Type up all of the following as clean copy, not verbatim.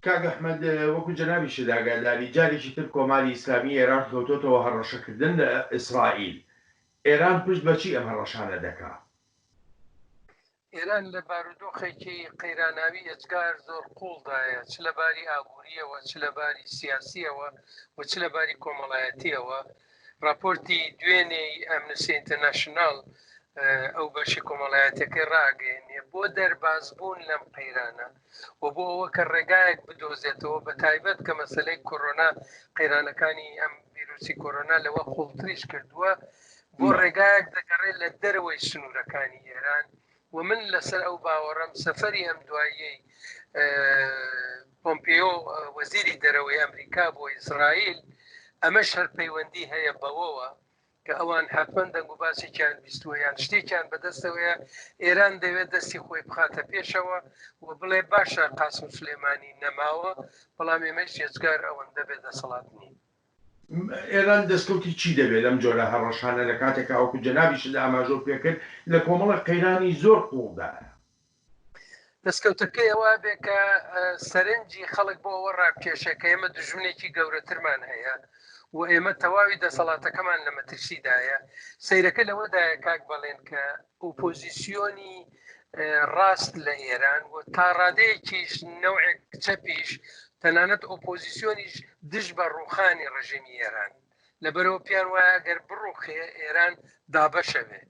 کاک ئەحمەد وەکو جەنابیشت ئاگاداری جارێکی تر کۆماری ئیسلامی ئێران کەوتۆتەوە هەڕەشەکردن لە ئیسرائیل. ئێران پشت بە چی ئەم هەڕەشانە دەکا؟ ئێران لە بارودۆخێکی قەیراناوی ئێجگار زۆر قووڵدایە، چ لە باری ئابوورییەوە، چ لە باری سیاسییەوە و چ لە باری کۆمەڵایەتییەوە. ڕاپۆرتی دوێنێی ئەمنستی ئینتەرناشناڵ ئەو بەشی کۆمەڵایەتەکەی ڕاگەیەنێ بۆ دەربازبوون لەم قەیرانە و بۆ ئەوە کە ڕێگایەک بدۆزێتەوە بە تایبەت کە مەسلەی کۆرۆنا قەیرانەکانی ئەم ویروسی کۆرۆنا لەوە قوڵتریش کردووە بۆ ڕێگایەک دەگەڕێت لە دەرەوەی سنوورەکانی ئێران و من لەسەر ئەو باوەڕم سەفەری ئەم دواییەی پۆمپیۆ وەزیری دەرەوەی ئەمریکا بۆ ئیسرائیل ئەمەش هەر پەیوەندی هەیە بەوەوە کە ئەوان حتمما دەنگ و باسێکیان بیستووە یان شتێکیان بەدەستەوەیە ئێران دەوێت دەستی خۆی بخاتە پێشەوە و بڵێ باشە قاسم سلێمانی نەماوە بەڵام ئێمەش ئێجگار ئەوەندە بێ دەسەڵات نین. ئێران دەستکەوتی چی دەبێت لەم جۆرە هەڕەشانە لە کاتێکا وەکو جەنابیشت ئاماژەو پێکرد لە کۆمەڵێک قەیرانی زۆر قوڵدایە؟ دەستکەوتەکەی ئەوە بێ کە سەرنجی خەڵک بۆ ئەوە ڕابکێشێ کە ئێمە دوژمنێکی گەورەترمان هەیە و ئێمە تەواوی دەسەڵاتەکەمان لە مەترسیدایە. سەیرەکە لەوەدایە کاک بەڵێن کە ئۆپۆزیسیۆنی ڕاست لە ئێران و تا ڕادەیەکیش نەوعێک چەپیش تەنانەت ئۆپۆزیسیۆنیش دژ بە ڕووخانی ڕژێمی ئێران لەبەرەوە پێیان وایە گەر بڕوخێ ئێران دابەشەوێ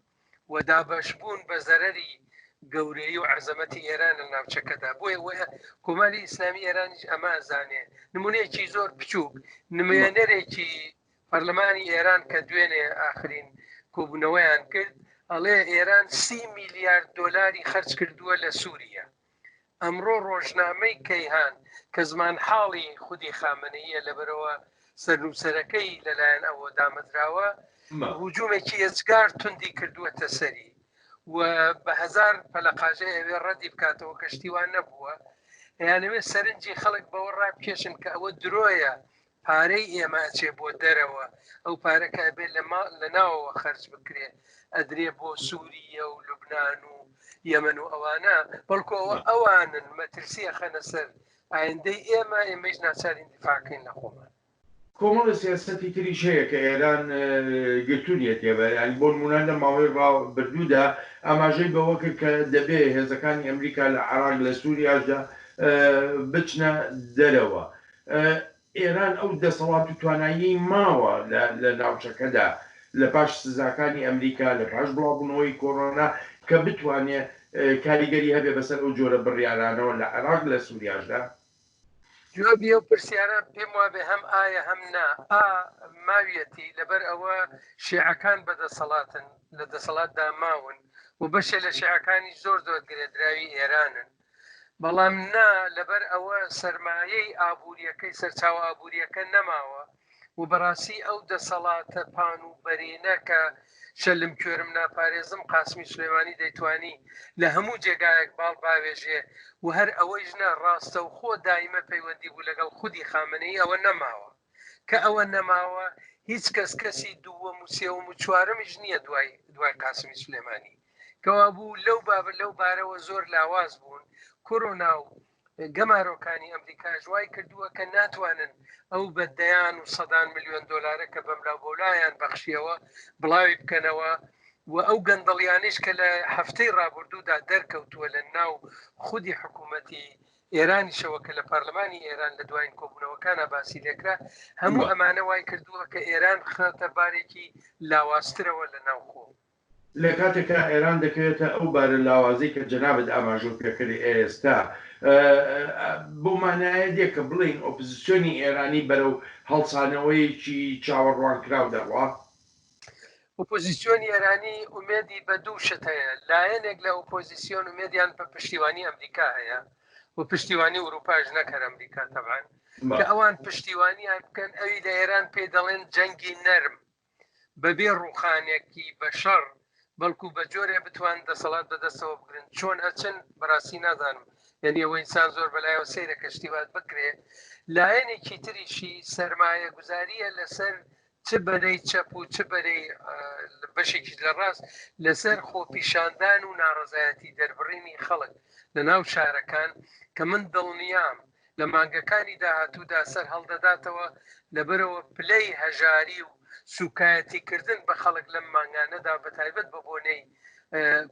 و دابەشبوون بە زەرەری گەورەی و عەزەمەتی ئێران لە ناوچەکەدا بۆیە وە کۆماری ئیسلامی ئێرانیش ئەمە ئەزانێ نمونەیەکی زۆر بچووک نمێنەرێکی پەرلەمانی ئێران کە دوێنێ ئاخرین کۆبوونەوەیان کرد ئەڵێ ئێران سی میلیارد دۆلاری خەرج کردووە لە سووریە ئەمڕۆ ڕۆژنامەی کەیهان کە زمانحاڵی خودی خامنەییە لەبەرئەوە سەرنووسەرەکەی لەلایەن ئەوە دامەزراوە هجومێکی ئێجگار توندی کردووەتە سەری و بە هەزار پەلەقاژەی ئەوێ ڕەدی بکاتەوە کە شتی وا نەبووە. ئەیانەوێت سەرنجی خەڵک بەوە ڕابکێشن کە ئەوە درۆیە پارەی ئێمە ئەچێ بۆ دەرەوە، ئەو پارە کە ئەبێ لە ما لە ناوەوە خەرج بکرێ ئەدرێ بۆ سووریە و لوبنان و یەمەن و ئەوانە، بەڵکو ئەوە ئەوانن مەترسی ئەخەنە سەر ئایندەی ئێمە، ئێمەیش ناچارین دیفاع کەین لە خۆمان. کۆمەڵێ سیاسەتی تریش هەیە کە ئێران گرتوونیەتیە بەر، یانی بۆ نموونە لەم ماوەی ڕابردوودا ئاماژەی بەوە کرد کە دەبێ هێزەکانی ئەمریکا لە عێراق لە سووریاشدا بچنە دەرەوە. ئێران ئەو دەسەڵات و تواناییەی ماوە لە ناوچەکەدا لە پاش سزاکانی ئەمریکا، لە پاش بڵاوبوونەوەی کۆرۆنا کە بتوانێ کاریگەری هەبێ بەسەر ئەو جۆرە بڕیارانەوە لە عێراق لە سووریاشدا؟ جوابی ئەو پرسیارە پێم وابێ هەم ئایە هەم نا. ئا ماویەتی لەبەر ئەوە شیعەکان بە دەسەڵاتن، لە دەسەڵاتدا ماون و بەشێ لە شیعەکانیش زۆر زۆر گرێدراوی ئێرانن. بەڵام نا لەبەر ئەوە سەرمایەی ئابووریەکەی سەرچاوە ئابووریەکە نەماوە و بەڕاستی ئەو دەسەڵاتە پان و بەرینە کە شەلم کوێرم ناپارێزم قاسمی سلێمانی دەیتوانی لە هەموو جێگایەک باڵ باوێژێ و هەر ئەوەیش نا ڕاستەوخۆ دایمە پەیوەندی بوو لەگەڵ خودی خامنەیی ئەوە نەماوە کە ئەوە نەماوە هیچ کەس کەسی دووەم و سێوەم و چوارەمیش نییە دوای دوای قاسمی سلێمانی کەوابوو لەو بابە لەو بارەوە زۆر لاواز بوون کۆرۆنا و گەمارۆکانی ئەمریکاش وای کردووە کە ناتوانن ئەو بە دەیان و سەدان ملیۆن دۆلارە کە بەملاو بەولایان بەخشیەوە بڵاوی بکەنەوە و ئەو گەندەڵیانیش کە لە هەفتەی ڕابردوودا دەرکەوتووە لە ناو خودی حکوومەتی ئێرانیشەوە کە لە پارلمانی ئێران لە دوایین کۆبوونەوەکانە باسی لێکرا هەموو ئەمانە وای کردووە کە ئێران خاتە بارێکی لاوازترەوە لە ناوخۆ. لە کاتێکا ئێران دەکەوێتە ئەو بارە لاوازەی کە جەنابت ئاماژەو پێکرد ئێستا بەو مانایە دێ کە بڵێین ئۆپزسیۆنی ئێرانی بەرەو هەڵسانەوەیەکی چاوەڕوانکراو دەڕوا؟ ئۆپۆزیسیۆنی ئێرانی ئومێدی بە دوو شت هەیە، لایەنێک لە ئۆپۆزیسیۆن ئومێدیان بە پشتیوانی ئەمریکا هەیە و پشتیوانی ئوروپاش نەک هەر ئەمریکا تەبعەن کە ئەوان پشتیوانیان بکەن ئەوی لە ئێران پێی دەڵێن جەنگی نەرم بەبێ ڕووخانێکی بە شەڕ بەڵکو بە جۆرێ بتوان دەسەڵات بەدەستەوە بگرن چۆن ئەچن بەڕاستی نازانم یعنی ئەوە ئینسان زۆر بەلایەوە سەیرە کە شتی وات بکرێ لایەنێکی تریشی سەرمایە گوزاریە لەسەر چ بەرەی چەپ و چ بەرەی بەشێکیش لە ڕاست لەسەر خۆپیشاندان و ناڕەزایەتی دەربڕینی خەڵک لە ناو شارەکان کە من دڵنیام. لە مانگەکانی داهاتوودا سەر هەڵدەداتەوە، لەبەرئەوە پلەی هەژاری و سوکایەتی کردن بە خەڵک لەم مانگانەدا بەتایبەت بە بۆنەی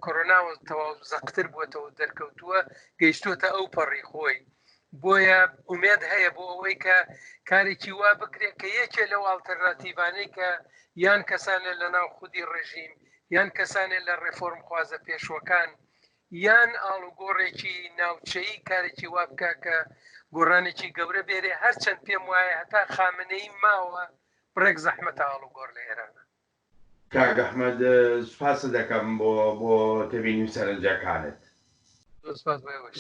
کۆرۆناوە تەواو زەقتر بووەتەوە دەرکەوتووە گەیشتووەتە ئەو پەڕی خۆی. بۆیە ئومێد هەیە بۆ ئەوەی کە کارێکی وا بکرێت کە یەکێ لەو ئاڵتەرناتیڤانەی کە یان کەسانێ لە ناو خودی ڕێژیم یان کەسانێ لە ڕێفۆرمخوازە پێشوەکان یان ئاڵوگۆڕێکی ناوچەیی کارێکی وا بکا کە گۆڕانێکی گەورە بێرێ هەرچەند پێم وایە هەتا خامنەیی ماوە بڕێک زەحمەتە ئاڵوگۆڕ لە ئێرانە. کاک ئەحمەد سوپاست دەکەم بۆ بۆ تێبینی و سەرنجەکانت. زۆر سوپاس بۆ ئێوەش.